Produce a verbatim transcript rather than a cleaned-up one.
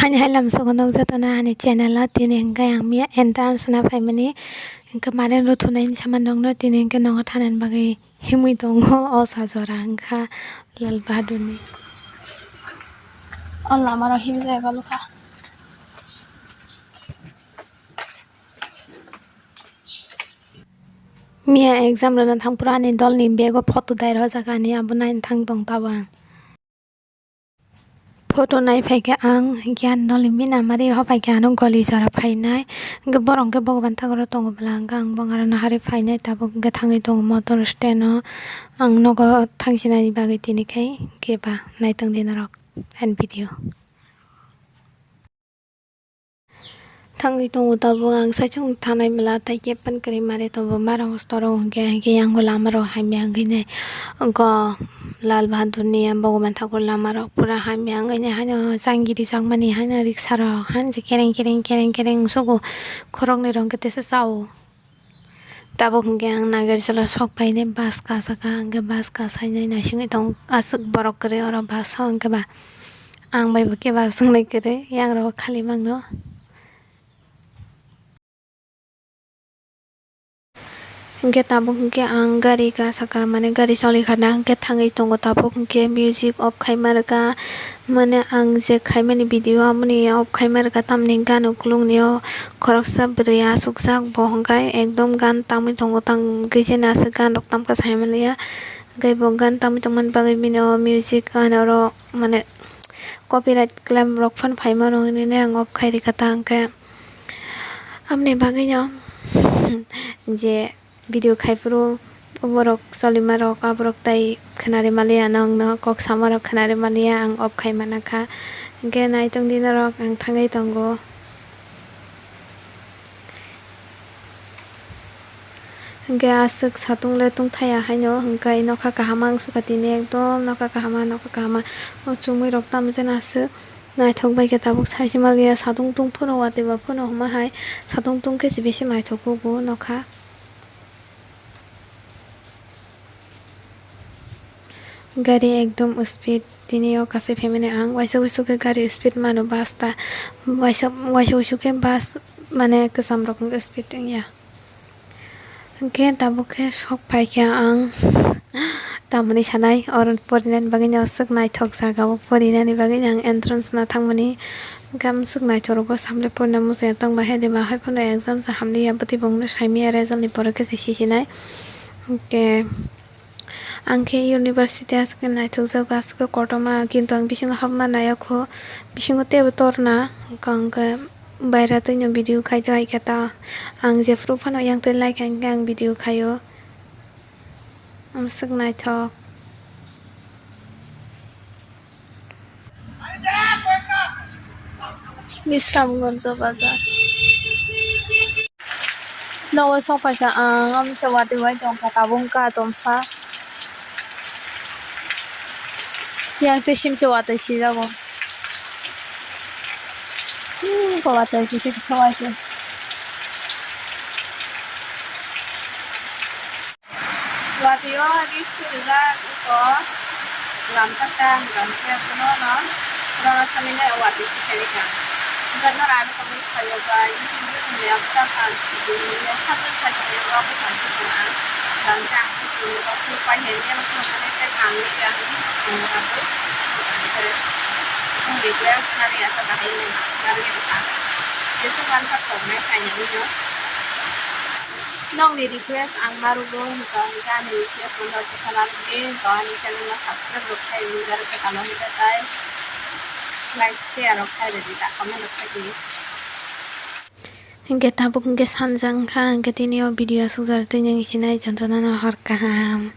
Ani hai lamsogo nok jotono ani channel o tini hwnkhe ang miya entrance na phaimani hwnkhe mare rw thunaini saman rokno tini hwnkhe nogo thanani bagwi himwi tongo o sajora wngkha Lal Bahadurni. O lama rok himjai balukha. Miya exam rwna thang phuru ani dolni bag o photo dai rwjak ani abo naina thang tong tabang. Photo nai phaikhe ang hwnkhe ani dolni bini amari rw phaikhe ano goli jora phainai. Hwnkhe borok hwnkhe Bhogoban thangwi tongo bwla hwnkhe ang bo aro naharwi phainai tabuk hwnkhe thangwi tongo motor stand o. Ang nogo thangsinani bagwi tini khai khe ba naitong di norok ani video. Thangwi tongo tabuk ang saichung thanai mela tei khe pan kwrwi mare tongo. Maro store o hwnkhe, hwnkhe yang lama rok hamya wngwi nai. Go Lal Bahadurni Bhogoban Thakur lama rok pura hamya wngwi nai haino changiri changmani haino riksa rok han je kereng kereng kereng kereng sugo khoroknwi rok hwnkhe tesa chao. Tabuk hwnkhe ang Nagarjula sok phainai bus kasaka, hwnkhe bus kasainai naisingwi tong aswk borok kwrwi oro bus o, hwnkhe ba ang bai bo khe bus wngnai kwrwi, yang rok khali mangno. Hwnkhe tabuk hwnkhe ang gari kasaka, mane gari choli khana hwnkhe thangwi tongo, tabuk hwnkhe music off khaima rwkha. Mane ang je khaimani video aboni off khaima rwkha, tamni gan ukulukni o khoroksa bwrwi achukjak, bo hwnkhe ekdom gan tamwi tongo, tang khe jeni aswk gan rok tamkha saimaliya, hwnkhe bo gan tamwi tongmani bagwi bini o music ano oro mane copyright claim rok phano phaima rok hinwi ang off khai rwkha ta hwnkhe. Aboni bagwino je video khai phuru borok cholimarok aborok tai khwnari maliya, nokno kok samarok khwnari maliya, ang off khai mana kha. Hwnkhe naitong di norok, ang thangwi tongo. Hwnkhe aswk satung le tungthaya haino, hwnkhe nokha kaham ang sukha tini ekdom nokha kaham, nokha kaham. O chumui rok tamo jani aswk naithok bai khe tabuk saisi maliya, satung tung phano watwi ba phano hwnma hai satung tung khe se bisi naithok kugo nokha. Gari ekdom speed tini o kasai phaimani ang waisa wuisu khe gari speed mano bus ta waisa waisa wuisu khe bus mane kwcham rok wngkha speed wngya. Hwnkhe tabuk khe sok phaikha ang tamoni sanai oro porinani bagwi aswk naithok jaga o porinani bagwi ang entrance no thangmani. Hwnkhe amswk naithok rogo samle porina muchungya tongma hai de ma hai phano exam se hamliya bwtwi bongno saimaya result ni pore khe se sisinai. Hwnkhe ang khe university aswk khe naithokjago aswk khe kotorma kintu ang bisingo habma naiya kho bisingo teibo torna hwnkhe ang khe baira twino video khaito hai khe ta ang jephuru phano yang twi like hai khe ang video khaio amswk naithok. Bisramganj bazar. Nogo sok phaikha ang, amsa watwi bai tongkha, tabuk wngkha tomsa. Yang tei simsa watwi sijago. Hmm, watwi kisa kisa waikhe. Watwi o risk rijak eko lamchak ta, lamchak ta, bono no, bono thangwi nai watwi se khairikha. Hwnkhe norok ano tongwi phaio ba, YouTube ni lamchak ang sibini sakni sakni o bwskango tong ang. Lamchak ang sibini o khuluk pai hai nini ano khuluk mani tei kangni ya hwnwi tongmani bagwi. Ang request kari asa bahai nai ma, nari kha. Jesuk lamchak tongnai khainani no. Nokni request ang ma rwgo, hwnkha hwnkhe ani request no kisa narwkdi, hwnkha ani channel no subscribe rok khai rwdi, aro khe tamo hwnkhe tai like, share rok khai rwdi, ta comment rok khai di. Hwnkhe tabuk hwnkhe sanjak wngkha, hwnkhe tini o video aswk jora twi nang sinai, jotono no hor kaham.